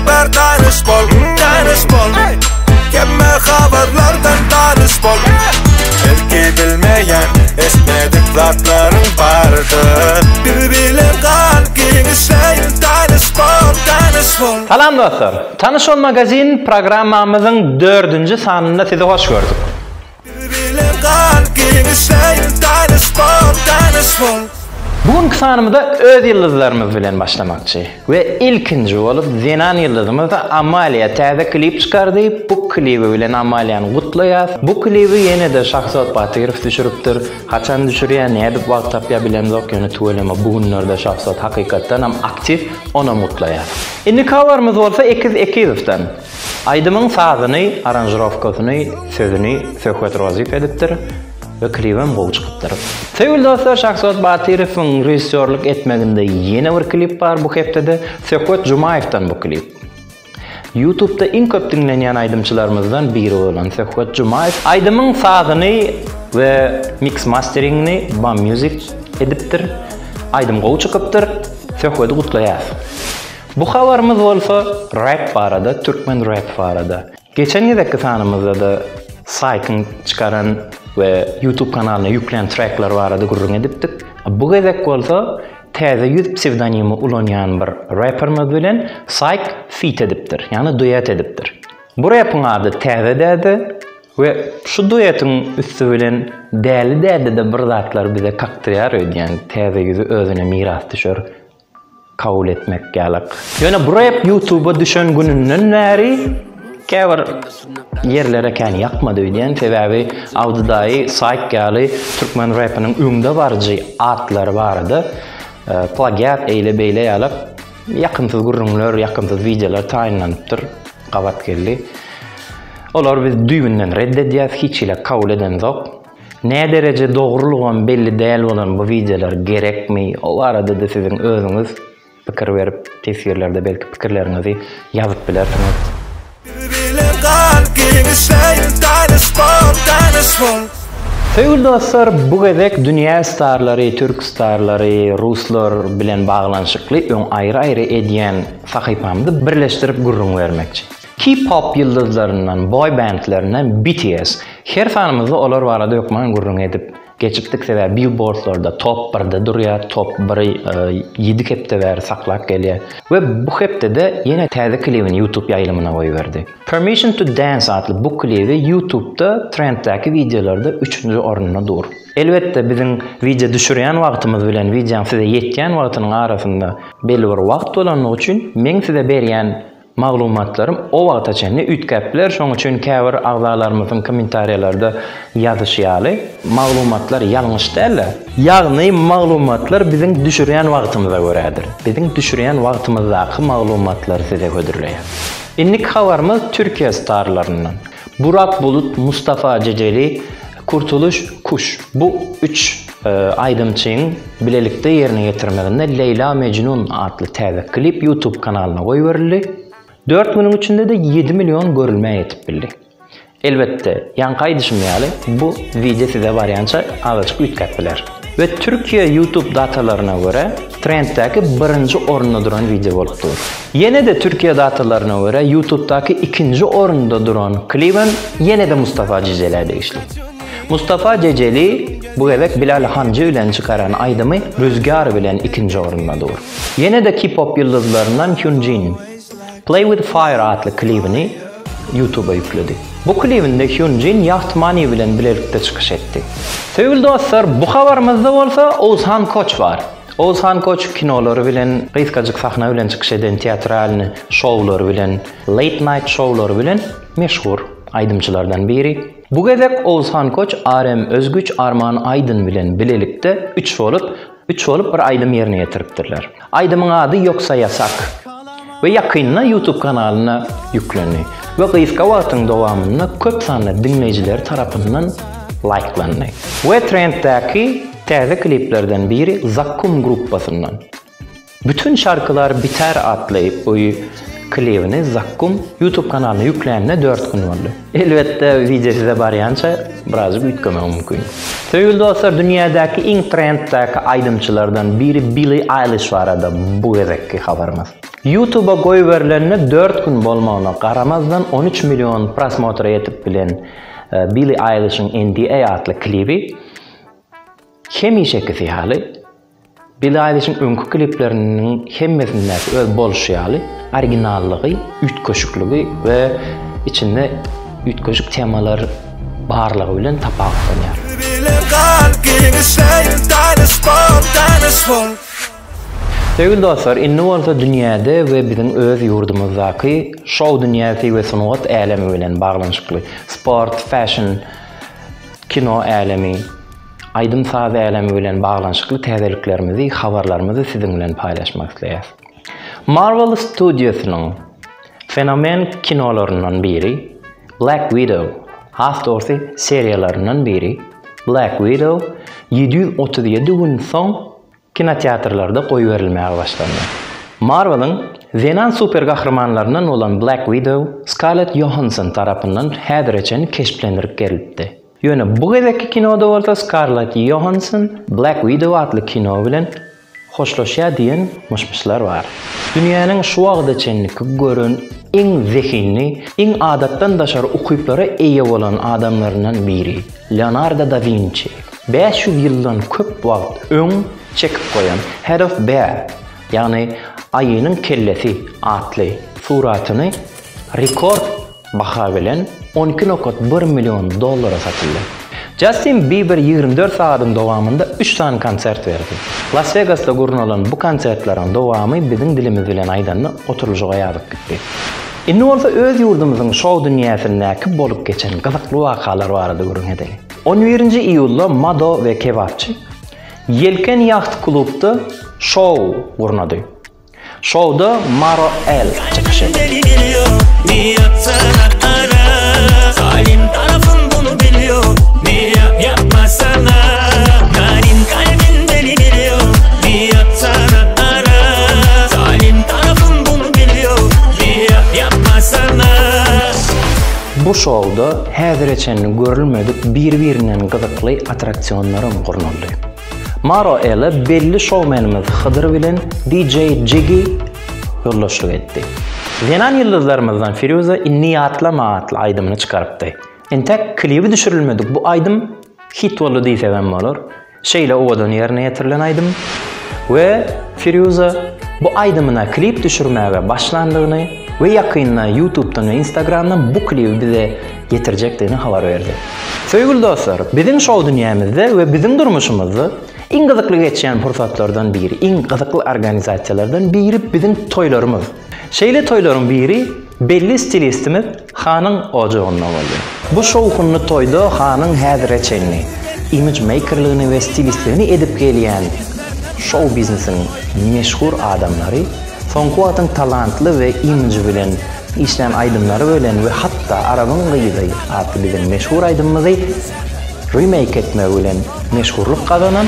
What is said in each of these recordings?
bar tanyş bol, tanyş bol Hemme habarlardan tanyş bol Belki bilmeýän, eşitmedik zatlaryň bardyr Biz bilen gal, giňişleýin tanyş bol, tanyş bol Salam dostlar! Tanyş ol magazin programmamyzyň dördünji sanynda sizi hoş gördük. Biz bilen gal, giňişleýin tanyş bol, tanyş bol. Bu günki sanymyza öz ýyldyzlarymyz bilen başlamakçy we ilkinji bolup zenan ýyldyzymyz Amaliýa täze klip çykardy, bu klibi bilen Amaliýany gutlaýas. Bu klibi ýene-de Şahzod Batyrow düşüripdir. Haçan düşürýär, nädip wagt tapýar bilemzok, ýöne tüweleme bu günlerde Şahzod hakykatdanam aktiw, onam gutlaýas. Indiki habarymyz bolsa Ekiz Ekizowdan. Aýdymyň sazyny, aranžirowkasyny, sözüni Söhbet Rozyýew edipdir we klibem gowy çykypdyr. Söýgüli dostlar Şahzod Batyrowyň režissýorlyk etmeginde ýene bir klip bar bu hepdede Söhbet Jumaýewden bu klip. Ýutubda iň köp diňlenýän aýdymçylarymyzdan biri bolan Söhbet Jumaýew aýdymyň sazyny we miks-masteringini Bam Music edipdir. Aýdym gowy çykypdyr. Söhbedi gutlaýas. Bu habarymyz bolsa rap barada, türkmen rap barada. Geçen gezekki sanymyzda-da Saýkyň çykaran we YouTube kanalyna ýüklän trekleri barada gürrüň edipdik. Bu gezek bolsa Täze ýüz psewdonimi ulanýan bir reperimiz bilen Saýk feat edipdir, ýagny duet edipdir. Bu repiň ady Täze däde we şu duetiň üsti bilen Däli däde-de bir zatlar bize kakdyrýar öýdýän, Täze ýüzi özüne mirasdüşer kabul etmek ýalak. Ýöne bu rep ýutuba düşen gününden bäri käbir ýerlere kän ýakmady öýdýän, sebäbi Awdy daýy Saýk ýaly türkmen repiniň öňde baryjy atlary barada plagiat eýle-beýle ýalak ýakymsyz gürrüňler, ýakymsyz wideolar taýynlanypdyr, gabat geldi. Olary biz düýbünden red edýäs, hiç hili kabul edemzok. Nädereje dogrulygam belli däl bolan bu wideolar gerekmi, o barada-da siziň özüňiz pikir berip, teswirlerde belki pikirleriňizi ýazyp bilersiňiz. Bilen gal giňişleýin tanyş bol tanyş bol. Söýgüli dostlar bu gezek dünýä starlary, türk starlary, ruslar bilen baglanyşykly öň aýry-aýry edýän sahypamyzy birleşdirip gürrüň bermekçi. K-pop ýyldyzlaryndan, boý bendlerinden BTS. Her sanymyzda olar barada hökman gürrüň edip geçipdik, sebäbi billboardlarda top birde durýar, top biri ýedi hepde bäri saklap gelýär. We bu hepdede ýene täze klibini YouTube ýaýlymyna goýberdi. Permission to Dance atly bu klibi YouTube-da trenddäki wideolarda üçünji orunda dur. Elbetde biziň wideo düşürýän wagtymyz bilen wideoň size ýetýän wagtynyň arasynda belli bir wagt bolanlygy üçin meň size berýän Maglumatlarym o wagta çenli üýtgäp biler, şoň üçin käbir agzalarymyzyň kommentariýalarda ýazyşy ýaly, maglumatlar ýalňyş däl-de, ýagny maglumatlar biziň düşürýän wagtymyza görädir. Biziň düşürýän wagtymyzdaky maglumatlary size hödürleýär. Indiki habarymyz Türkiýe starlaryndan. Burak Bulut, Mustafa Jejeli, Kurtuluş Kuş bu üç aýdymçyň bilelikde ýerine ýetirmeginde Leýla Mejnun atly täze klip YouTube kanalyna goýberildi. Dört günüň içinde-de ýedi million görülmä ýetip bildi. Elbetde, ýaňky aýdyşym ýaly, bu wideo size barýança azajyk üýtgäp biler. We Türkiýe YouTube datalaryna görä, trenddäki birinji orunda duran wideo bolup dur. Ýene-de Türkiýe datalaryna görä, YouTube'daky ikinji orunda duran klibem ýene-de Mustafa Jijelä degişli. Mustafa Jejeli bu gezek Bilal Hanjy bilen çykaran aýdymy Rüzgar bilen ikinji orunda dur. Ýene-de K-pop ýyldyzlaryndan Hyunjin Play with Fire atly klibini YouTube-a ýükledi. Bu klibinde Hyunjin Yacht Money bilen bilelikde çykyş etdi. Söýgüli dostlar, bu habarymyzda bolsa Oğuzhan Koç bar. Oguzhan Koç kinolary bilen, gysgajyk sahna bilen çykyş eden teatralny şoulary bilen, late night şoulary bilen meşhur aýdymçylardan biri. Bu gezek Oguzhan Koç RM Özgüç Arman Aýdyn bilen bilelikde üç bolup, üç bolup bir aýdym ýerine ýetiripdirler. Aýdymyň ady Ýoksa Ýasak we ýakynda YouTube kanalyna ýüklendi we gysga wagtyň dowamynda köp sanly diňleýjileri tarapyndan laýklandy. We trenddäki Täze kliplerden biri Zakkum gruppasyndan. Bütün şarkylar biter atly bu klibini Zakkum YouTube kanalyna ýüklänine 4 gün boldy. Elbetde wideo size barýança birazjyk üýtgemegi mümkin. Söýgüli dostlar dünýädäki iň trenddäki aýdymçylardan biri Billie Eilish barada bu gezekki habarymyz. Ýutuba goýberilenine dört gün bolmagyna garamazdan 13 million prosmotra ýetip bilen Billie Eilişiň NDA atly klibi hemişekisi ýaly Billie Eilişiň öňki klipleriniň hemmesindäki öz bolşy ýaly originallygy, üýtgeşikligi we içinde üýtgeşik temalar barlygy bilen tapawutlanýar. Söýgüli dostlar, indi bolsa dünýäde we biziň öz ýurdumyzdaky şou dünýäsi we sungat älemi bilen baglanyşykly sport, fashion, kino älemi, aýdym-saz älemi bilen baglanyşykly täzeliklerimizi, habarlarymyzy siziň bilen paýlaşmak isleýäris. Marvel studiýasynyň fenomen kinolaryndan biri Black Widow, has dogrusy seriýalaryndan biri Black Widow 737 gün soň kinoteatrlarda goýberilmäge başlandy. Marvel-iň zenan super gahrymanlaryndan bolan Black Widow Skarlett Johansson tarapyndan häzire çenli keşplendirip gelipdi. Ýöne bu gezekki kinoda bolsa Skarlett Johansson Black Widow atly kino bilen hoşlaşýar diýen myş-myşlar bar. Dünýäniň şu wagta çenliki gören iň zehinli, iň adatdan daşary ukyplara eýe bolan adamlaryndan biri Leonardo da Winçi 500 ýyldan köp wagt öň çekip goýan Head of Bear, ýagny Aýynyň kellesi atly suratyny rekord baha bilen 12,1 million dollara satyldy. Jastin Biber 24 sagadyň dowamynda üç sany konsert berdi. Las Wegasda gurnalan bu konsertleriň dowamy biziň dilimiz bilen aýdanda oturylyşyga ýazyp gitdi. Indi bolsa öz ýurdumyzyň şou dünýäsindäki bolup geçen gyzykly wakalar barada gürrüň edeli. On birinji iýulda Mado we Kebapçy Ýelken ýaht klubda şou gurnady. Şouda Maro L çykyş etdi. Bu şouda häzire çenli görülmedik bir-birinden gyzykly attraksionlaram gurnaldy. Maro L belli şoumenimiz Hydyr bilen DJ Jiggy ýoldaşlyk etdi. Zenan ýyldyzlarymyzdan Firuza Indi ýatlama atly aýdymyny çykarypdy. Entäk klibi düşürilmedik bu aýdym hit boldy diýsegem bolar. Şeýle owadan ýerine ýetirilen aýdym we Firuza bu aýdymyna klip düşürmäge başlandygyny we ýakynda YouTube'dan we Instagram'dan bu klibi bize ýetirjekdigini habar berdi. Söýgüli dostlar, biziň şou dünýämizde we biziň durmuşymyzda iň gyzykly geçýän pursatlardan biri, iň gyzykly organizasiýalardan biri biziň toýlarymyz. Şeýle toýlaryň biri belli stilistimiz Hanyň ojagynda boldy. Bu şowhunly toýda Hanyň häzire çenli imij meýkerligini we stilistligini edip gelýän şou biznesiň meşhur adamlary, soňky wagtyň talantly we imiji bilen işlän aýdymlary bilen we hatda Arabyň gyzy atly biziň meşhur aýdymymyzy remake etmegi bilen meşhurlyk gazanan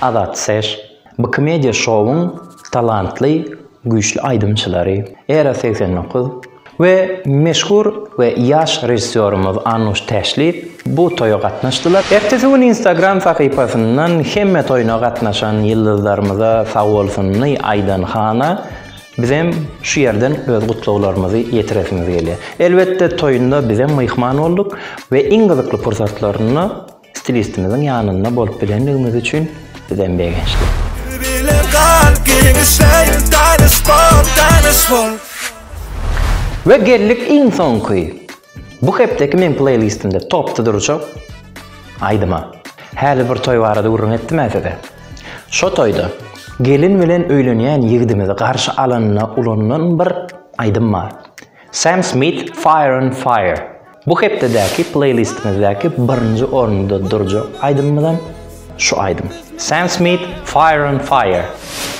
Azat Seş, BK Media şowuň talantly güýçli aýdymçylary Era 89 we meşhur we ýaş režissýorymyz Annuş Täşliýew bu toýa gatnaşdylar. Ertesi gün Instagram sahypasyndan hemme toýuna gatnaşan ýyldyzlarymyza sagbolsunyny aýdan Hana Bizem şu ýerden öz gutlaglarymyzy ýetiresimiz gelýär. Elbetde, toýunda bizem myhman bolduk we iň gyzykly pursatlarynda stilistimiziň ýanynda bolup bilendigimiz üçin bizem begençli. Bile gal giňişleýin tanyş bol tanyş bol. We geldik iň soňky bu hepdeki meň pleýlistimde topda durjak aýdyma. Häli bir toý barada gürrüň etdim-ä size. Şo toýda gelin bilen öýlenýän ýigidimizi garşy alanda ulanylan bir aýdym bar. Sam Smith Fire on Fire. Bu hepdedäki pleýlistimizdäki birinji orunda durjak aýdymymyzam şu aýdym. Sam Smith Fire on Fire.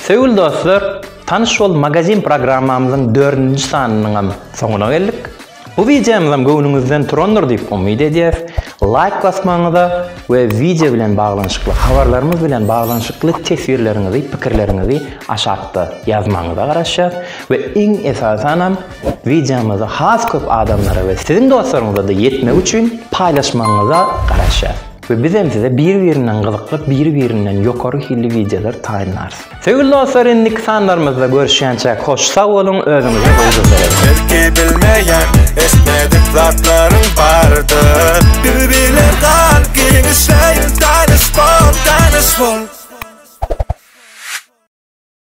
Söýgüli dostlar, Tanyş bol magazin programmamyzyň dördünji sanynyňam soňuna geldik. Bu wideomyzam göwnüňizden turandyr diýip umyt edýäs. Laýk basmagyňyza we wideo bilen baglanyşykly habarlarymyz bilen baglanyşykly teswirleriňizi, pikirleriňizi aşakda ýazmagyňyza garaşýas we iň esasanam wideomyzy has köp adamlara we siziň dostlaryňyza-da ýetmegi üçin paýlaşmagyňyza garaşýas. We bizem size bir-birinden gyzykly, bir-birinden ýokary hilli wideolar taýynlarys. Söýgüli dostlar indiki sanlarymyzda görüşýänçäk hoş sag boluň özüňize gowja serediň. Belki bilmeýän, eşitmedik zatlaryň bardyr. Bizi bile gal, giňişleýin tanyş bol, tanyş bol.